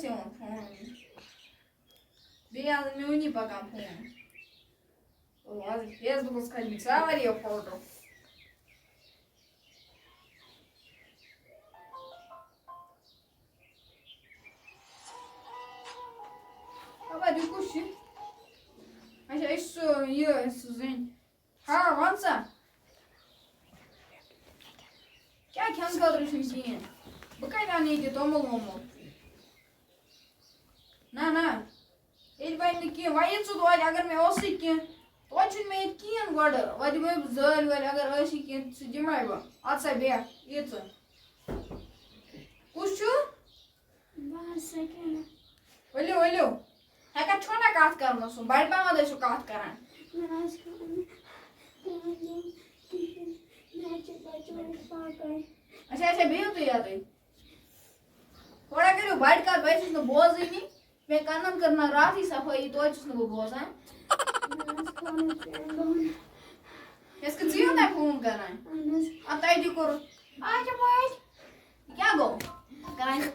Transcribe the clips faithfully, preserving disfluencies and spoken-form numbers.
یِوان فون۔ بیٚیہِ آز میونی پَکان فون۔ او، آز فیس بُکَس کھٔتۍ مٕتۍ سارے فوٹو۔ خبر یہِ کُس چھُ؟ اچھا، أسۍ سُہ، یہِ، سُہ زٔنۍ۔ ہا، وَن سا۔ کیٛاہ کھٮ۪نہٕ خٲطرٕ چھُنہٕ کِہیٖنۍ؟ بہٕ کَتہِ اَنہٕ ییٚتہِ توٚمُل ووٚمُل؟ نہ، نہ۔ ییٚتہِ بَنہِ نہٕ کینٛہہ۔ وۄنۍ یہِ ژٕ توتہِ، اگر مےٚ اوسُے کینٛہہ، توتہِ چھُنہٕ مےٚ ییٚتہِ کِہیٖنۍ گۄڈٕ۔ وۄنۍ دِمَے بہٕ زٲلۍ وٲلۍ، اگر ٲسی کینٛہہ، سُہ دِمَے بہٕ۔ اَدٕ سا بیٚہہ، یہِ ژٕ۔ کُس چھُ؟ بہٕ حظ سکیٖنہ۔ ؤلِو، ؤلِو۔ ہیٚکان چھُو نہ کَتھ کَرنَس سُہ؟ بَڑِ پَہمَتھ ٲسِو کَتھ کَران۔ مےٚ حظ کھیوٚو نہٕ کٕہٕنۍ یِم کِہیٖنۍ۔ مےٚ حظ چھِ بَچومٕتۍ پاپَے۔ اچھا، اچھا، بِہِو تُہۍ یَتٕے۔ تھوڑا کٔرِو بَڑِ کَتھ، بہٕ حظ چھُس نہٕ بوزٲنی۔ مےٚ کَنَن کٔر نہ راتھٕے صفٲیی، توتہِ چھُس نہٕ بہٕ بوزان۔ مےٚ حظ کوٚر نہٕ کینٛہہ دۄہَن۔ یَس کہِ ژٕ یِو نہ فون کَران۔ اَہَن حظ۔ اَدٕ تۄہہِ تہِ کوٚرُکھ۔ اچھا پٲٹھۍ۔ کیٛاہ گوٚو؟ کَران چھِ۔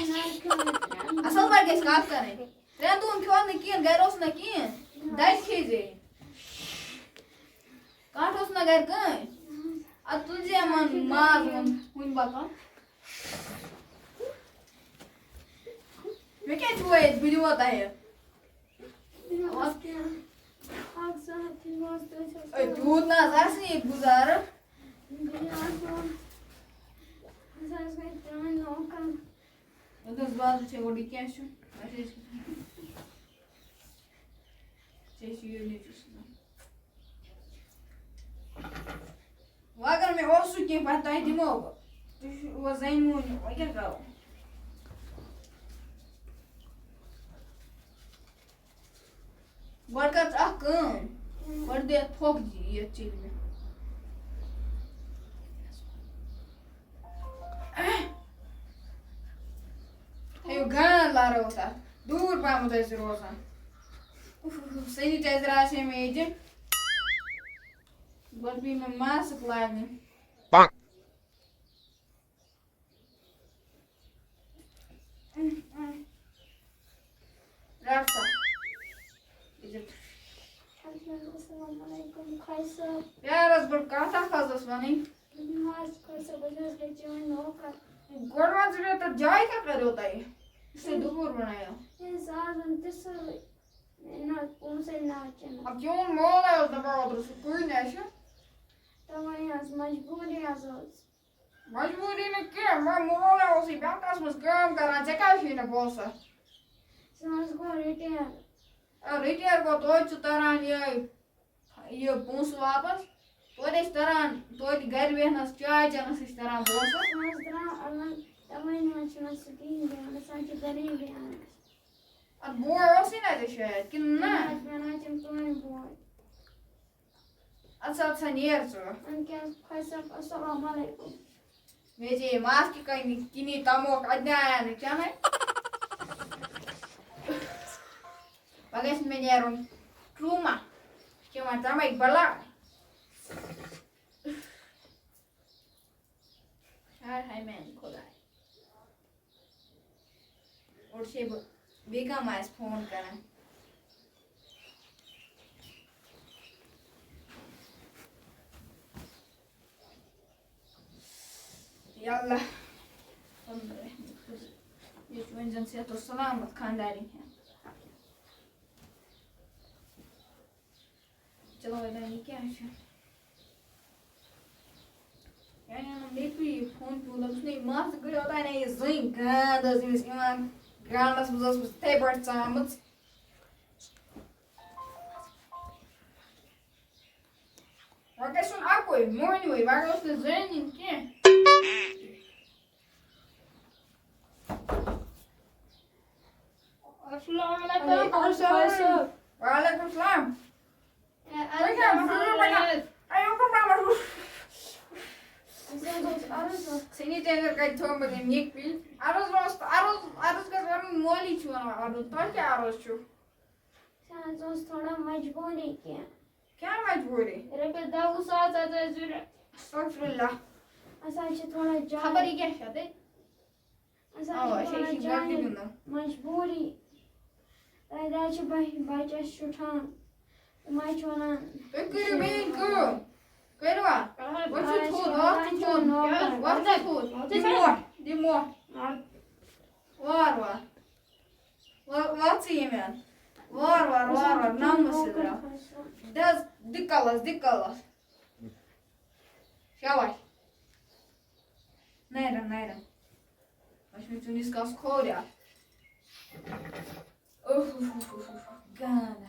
مےٚ حظ کوٚر نہٕ کینٛہہ۔ اَصٕل پٲٹھۍ گژھِ کَتھ کَرٕنۍ۔ ترٛٮ۪ن دۄہَن کھیوٚو نہٕ کِہیٖنۍ، گَرِ اوس نہٕ کِہیٖنۍ۔ دَگہِ کھیٚیہِ زے۔ کانٛہہ اوس نہ گَرِ کٕہٕنۍ۔ اَدٕ تُلزِ یِمَن ماز ووٚن وٕنہِ بَتَن۔ مےٚ کیٛازِ چھُ وۄنۍ ییٚتہِ؟ بہٕ دِمو تۄہہِ۔ مےٚ اوس کینٛہہ اَکھ زٕ ہَتھ تہِ اوس تٔتھۍ اوس اے، تیوٗت نہ حظ آسہِ نہٕ ییٚتہِ گُزارٕ۔ بیٚیہِ آسہٕ بہٕ، زٕ ساس گٔے پرٛٲنۍ نوکَر۔ وۄنۍ حظ بہٕ حظ وٕچھے گۄڈٕ یہِ کیٛاہ چھُ۔ اَسہِ ٲسۍ، ژےٚ چھُ یہِ نیٚچوٗ سُنٛد۔ وۄنۍ اگر مےٚ اوسُے کینٛہہ، پَتہٕ تۄہہِ دِمو بہٕ۔ تُہۍ چھِو وۄنۍ زَنہِ موٗنۍ، وۄنۍ کیٛاہ کَرو؟ گۄڈٕ کَر ژٕ اَکھ کٲم، گۄڈٕ دِ یَتھ پھۄکھ دِ یَتھ چِلہِ مےٚ۔ تھٲیِو گانٛد لارو تَتھ، دوٗر پَہمَتھ ٲسۍ روزان۔ اُف، اُف، اُف، sanitizer آسہِ ہے مےٚ ییٚتہِ۔ گۄڈٕ پیٚیہِ مےٚ mask لاگٕنۍ۔ رَٹ سا۔ یہِ دِ۔ السلام علیکم، خۄجہِ صٲب۔ پیار حظ، گۄڈٕ کَتھ اَکھ حظ ٲس وَنٕنۍ۔ بہٕ حظ، خۄجہِ صٲب، بہٕ چھَس گَرِ چٲنۍ نوکَر۔ گۄڈٕ وَن ژٕ مےٚ، تَتھ جایہِ کَپٲرۍ ووت تۄہہِ؟ یُس تۄہہِ دُپہر بَنایو۔ ہے، سُہ حظ ووٚن تہِ سورُے۔ نہ، پونٛسَے نہ کِنہٕ۔ اَدٕ چون مول ہے اوس دَپان اوترٕ سُہ کُنہِ اَسہِ۔ تَوَے حظ، مجبوٗری حظ ٲس۔ مجبوٗری نہٕ کینٛہہ، وۄنۍ مول ہے اوسُے بینکَس منٛز کٲم کَران، ژےٚ کیٛازِ چھُے نہٕ پونٛسہٕ؟ سُہ حظ گوٚو retire۔ آ، retire گوٚو، توتہِ چھُ تَران یِہوٚے یہِ پونٛسہٕ واپَس۔ توتہِ ٲسۍ تَران، توتہِ گَرِ بیٚہنَس، چاے چٮ۪نَس ٲسۍ تَران پونٛسہٕ۔ سُہ حظ درٛاو الگ، تَوَے نہٕ حظ چھُنہٕ سُہ کِہیٖنۍ بیٚہوان، سُہ حظ چھُ گَرے بیٚہوان۔ اَدٕ بوے اوسُے نہ ژےٚ شاید، کِنہٕ نہ؟ نہ حظ، مےٚ نہ حظ چھُنہٕ کٕہٕنۍ بوے۔ اَدٕ سا، اَدٕ سا، نیر ژٕ۔ اَدٕ کیٛاہ، خۄجہِ صٲب، السلام علیکم۔ مےٚ چے ماز کہِ کَنہِ کِنی تَموکھ، اَتہِ نہ آیا نہٕ چَنَے۔ پَگاہ چھِ مےٚ نیرُن trauma۔ چٮ۪وان تَمَے بَلاے۔ ہاے ہاے میٛانہِ خۄداے۔ اوٚڑ چھے بہٕ بیٚیہِ کانٛہہ ما آسہِ فون کَران۔ یا اللہ۔ یہِ چھُ وۄنۍ زَن صحت و سلامت خانٛدارِنۍ ہٮ۪تھ۔ چلو، وۄنۍ یہِ کیٛاہ چھُ؟ یعنی، یِمَن نیٚچوٗ یہِ فون پیوٗنٛت، دوٚپُس، "نہ، یہِ مَس گٔے اوٚتام، نہ، یہِ زٔنۍ گانٛد ٲس أمِس یِوان، گانٛدَس منٛز ٲسمٕژ تِتھَے پٲٹھۍ ژامٕژ۔" وۄنۍ گژھِ وۄنۍ اَکُے، مۄہنیوٗوٕے، وۄنۍ گوٚژھ نہٕ زٔنۍ یِنۍ کینٛہہ۔ السلام علیکم، خۄش صٲب۔ وعلیکم السلام۔ اے، تُہۍ کیٛاہ السلام مطلب علیکم۔ پَنُن؟ اے، یِم کَم پَنُن؟ اَسہِ حظ اوس عرض اَکھ۔ sanitizer کَتہِ تھوٚومُت أمۍ نِکۍ پِنۍ؟ عرض اوس، عرض، عرض گژھِ وَنُن، مولوی چھُ وَنان عرض۔ تۄہہِ کیٛاہ عرض چھُو؟ اَسہِ حظ اوس تھوڑا مجبوٗری کینٛہہ۔ کیٛاہ مجبوٗری؟ رۄپیَس دَہ وُہ ساس حظ ٲسۍ ضوٚرَتھ۔ استغفر اللہ۔ اَسہِ حظ چھِ تھوڑا جاے۔ خبر یہِ کیٛاہ چھےٚ تۄہہِ؟ اَسہِ حظ اَوا، چھِ أسۍ حظ چھِ پٮ۪وان گۄڈٕ چانہِ گِنٛدُن۔ مجبوٗری۔ تۄہہِ حظ چھِ بَچ-، بَچَس چھُ ٹھان۔ تِم حظ چھِ وَنان، تُہۍ کٔرِو میٛٲنۍ کٲم۔ کٔرِوا؟ وۄتھ ژٕ تھوٚد، وۄتھ ژٕ تھوٚد۔ وۄتھ ژٕ تھوٚد۔ دِ مۄٹھ، دِ مۄٹھ۔ وار وار۔ وۄتھ، وۄتھ ژٕ ییٚمہِ اَندٕ۔ وار وار، وار وار، نَمہٕ سۭتۍ درٛاو۔ دِ حظ، دِ کَلَس، دِ کَلَس۔ شاباش۔ نَرٮ۪ن، نَرٮ۪ن۔ وۄنۍ چھُ مےٚ چٲنِس کَس کھوورِ اَتھ۔ اوہ، اوہ، اوہ، اوہ، اوہ، گانٛدہ۔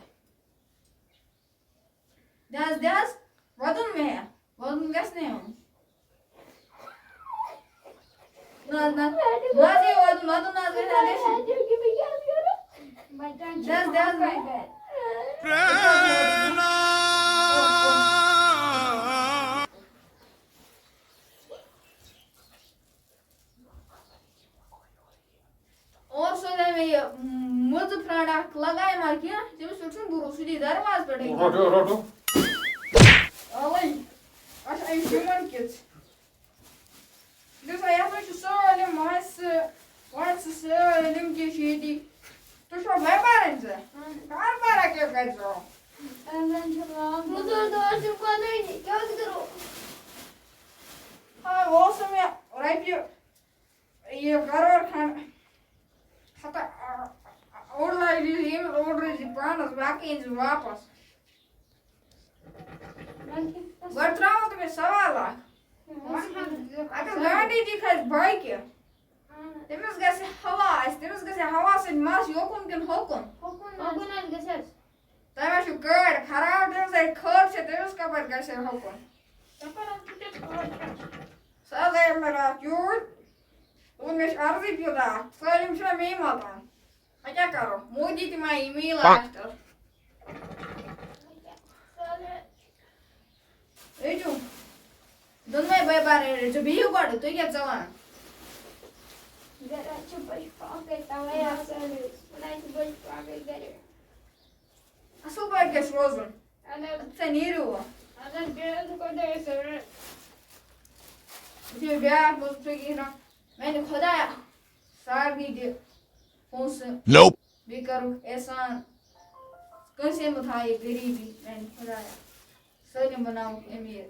دِ حظ، دِ حظ، وَدُن مےٚ، وَدُن گژھِ نہٕ یُن۔ نہ حظ، نہ۔ نہ حظ، یہِ وَدُن، وَدُن نہ حظ گژھِ نہٕ۔ دِ حظ، دِ حظ، نہ۔ اور سوزے مےٚ یہِ مُزٕ فرٛنٛڈ اکھ، لگایہِ ما کینٛہہ، تٔمِس پٮ۪ٹھ چھُنہٕ بروسہٕ، سُہ دی دروازٕ پٮ۪ٹھٕے کینٛہہ۔ رٹو، رٹو۔ اوے، اچھا، أمِس چھِ یِمن کِژھ۔ دِسا، یَتھ منٛز چھُ سٲلِم مَسہِ، وَسہِ سٲلِم کینٛہہ چھُ ییٚتی۔ تُہۍ چھِوا بٮ۪مار أمۍ سۭتۍ؟ کار بارا کیٛاہ کَرِ ژٕ؟ مٔزوٗر دۄہ چھُ پَنٕنۍ، کیٛاہ حظ کَرو؟ آ، اوس مےٚ رۄپیہِ یہِ کَرور کھنٛڈ، ہَتہ، آ، آ، اوٚڑ لَچھ دِیِو ییٚمِس، اوٚڑ روزِ پانَس، باقٕے أنۍ زِ واپَس۔ گۄڈٕ ترٛاوو تۄہہِ مےٚ سوال اَکھ۔ اگر گانڈھی جی کھسہِ بایکہِ، تٔمِس گژھِ ہوا آسہِ، تٔمِس گژھِ ہوا سۭتۍ مَس یوکُن کِنہٕ ہوکُن؟ ہوکُن حظ گژھٮ۪س۔ تۄہہِ ما چھُو کٲڈ خراب؟ تٔمِس ہے کھٔر چھِ، تٔمِس کَپٲرۍ گژھِ ہے ہوکُن؟ دَپان حظ، بہٕ کیٛاہ چھُس وَنان؟ سُہ حظ آیو مےٚ راتھ یوٗرۍ۔ دوٚپُن، مےٚ چھِ عرضٕے پیوٗنٛتاہ اَکھ۔ سٲلِم چھُنہ مے ماتان۔ وۄنۍ کیٛاہ کَرو؟ مودی تہِ ما یی مے لاسٹَس۔ ہے جو، دۄنوَے بٲے بارٕنۍ رٔٹِو، بِہِو گۄڈٕ، تُہۍ کیٛاہ ژَلان؟ گَرِ حظ چھِ بٔلۍ فاقَے تَوَے آسان أسۍ۔ وَنان چھِ بٔلۍ فاقَے گَرِ۔ اَصٕل پٲٹھۍ گژھِ روزُن۔ اَدٕ حظ۔ ژےٚ نیٖرِو وۄنۍ۔ اَدٕ حظ، بیٚیہِ حظ گوٚو دۄیو سۭتۍ۔ وٕچھِو، بیٛاکھ موٚزوٗر فقیٖر، میٛانہِ خۄدایا، سارنٕے دِ پونٛسہٕ۔ Nope۔ بیٚیہِ کَرُکھ احسان۔ کٲنٛسے مہٕ تھاو یہِ غریٖبی، میٛانہِ خۄدایا۔ سٲلِم بَناوُکھ أمیٖر۔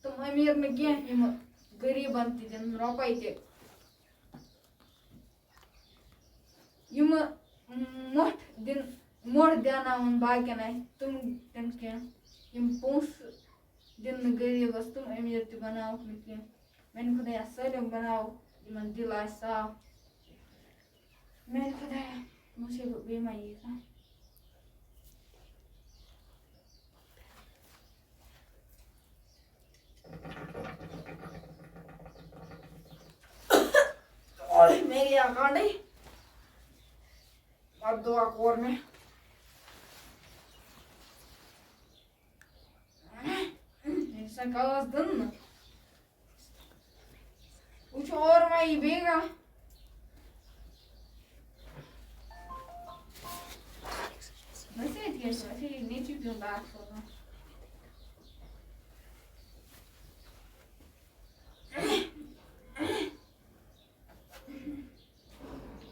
تِم أمیٖر نہٕ کینٛہہ، یِم غریٖبَن تہِ دِن رۄپَے تہِ۔ یِم مۄٹھ دِن، مۄٹھ دیٛاناوَن باقیَن اَتھِ، تِم دِن کینٛہہ۔ یِم پونٛسہٕ دِن نہٕ غریٖبَس، تِم أمیٖر تہِ بَناوَکھ نہٕ کینٛہہ۔ میٛانہِ خۄدایا، سٲلِم بَناوَکھ یِمَن دِل آسہِ صاف۔ میٛانہِ خۄدایا، مُصیٖبت بیٚیہِ ما یِیہِ کانٛہہ؟ اوے، مےٚ گٔیے اکھ گنڈے۔ پتہٕ دعا کوٚر مےٚ۔ یہِ چھےٚ سۄ کاس دٕنہٕ۔ وٕچھو اورٕ ما یی بیٚیہِ کانٛہہ۔ نصیحت کیٛاہ چھِ؟ اَسہِ ہے نیٚچوٗ پیوٚن بیٛاکھ سوزُن۔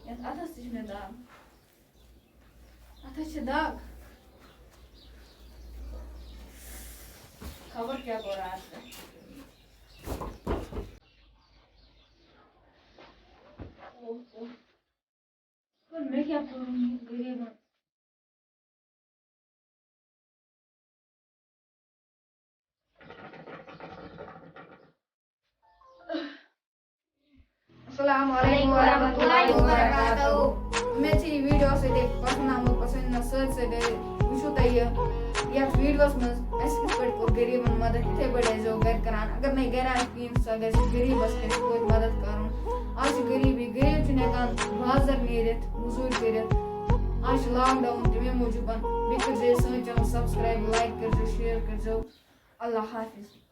یَتھ اَتھَس تہِ چھِ مےٚ دَگ۔ اَتھَس چھِ دَگ۔ خبر کیٛاہ گوٚو راتھ پٮ۪ٹھ۔ اوہ، اوہ۔ مےٚ کیٛاہ کوٚرُن یہِ غریٖبَن؟ السلام علیکم ورحمۃ اللہ وبرکاتہ۔ مےٚ چھِ یہِ ویٖڈیو سۭتۍ پَسنٛد آمُت، پَسنٛد یِنَس سۭتۍ سۭتۍ وٕچھِو تۄہہِ یہِ، یَتھ ویٖڈیوَس منٛز اَسہِ کِتھ پٲٹھۍ کوٚر غریٖبَن مَدَد، یِتھَے پٲٹھۍ ٲسۍزیو گَرِ کَران۔ اگر نَے گَرِ آسہِ کِہیٖنۍ، سۄ گژھِ غریٖبَس کِتھ پٲٹھۍ مَدَد کَرُن۔ آز چھِ غریٖبی، غریٖب چھُنہٕ ہٮ۪کان بازر نیٖرِتھ، مٔزوٗرۍ کٔرِتھ۔ آز چھِ lockdown، تَمے موٗجوٗبَن۔ بیٚیہِ کٔرۍزیو سٲنۍ channel subscribe، like کٔرۍزیو، share کٔرۍزیو۔ اللہ حافظ۔